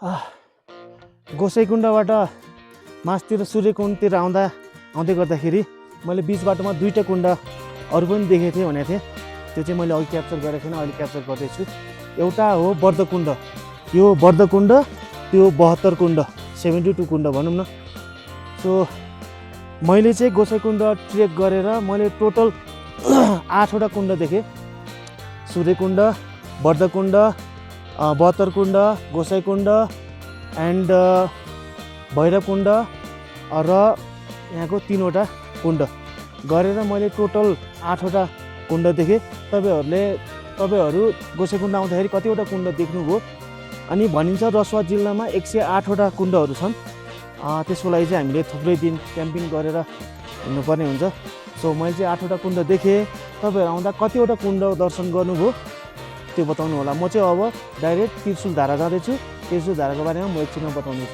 गोसाइकुण्डबाट मासतिर सूर्यकुण्डतिर आउँदै गर्दाखेरि मैले बिच बाटोमा दुईवटा कुण्ड अरू पनि देखेको थिएँ भनेको थिएँ। त्यो चाहिँ मैले अघि क्याप्चर गरेको थिएन, अहिले क्याप्चर गर्दैछु। एउटा हो बर्धकुण्ड, यो बर्धकुण्ड, त्यो 72 कुण्ड, 72 कुण्ड भनौँ न। सो मैले चाहिँ गोसाइकुण्ड ट्रेक गरेर मैले टोटल 8वटा कुण्ड देखेँ। सूर्यकुण्ड, बर्धकुण्ड, 72 कुण्ड, गोसाइकुण्ड एन्ड भैरवकुण्ड र यहाँको 3वटा कुण्ड गरेर मैले टोटल 8वटा कुण्ड देखेँ। तपाईँहरू गोसाइकुण्ड आउँदाखेरि कतिवटा कुण्ड देख्नुभयो? अनि भनिन्छ रसुवा जिल्लामा 108वटा कुण्डहरू छन्। त्यसको लागि चाहिँ हामीले थुप्रै दिन क्याम्पिङ गरेर हिँड्नुपर्ने हुन्छ। सो मैले चाहिँ 8वटा कुण्ड देखेँ। तपाईँहरू आउँदा कतिवटा कुण्ड दर्शन गर्नुभयो त्यो बताउनु होला। म चाहिँ अब डाइरेक्ट त्रिशुल धारा जाँदैछु। त्रिशुल धाराको बारेमा म एकछिनमा बताउँदैछु।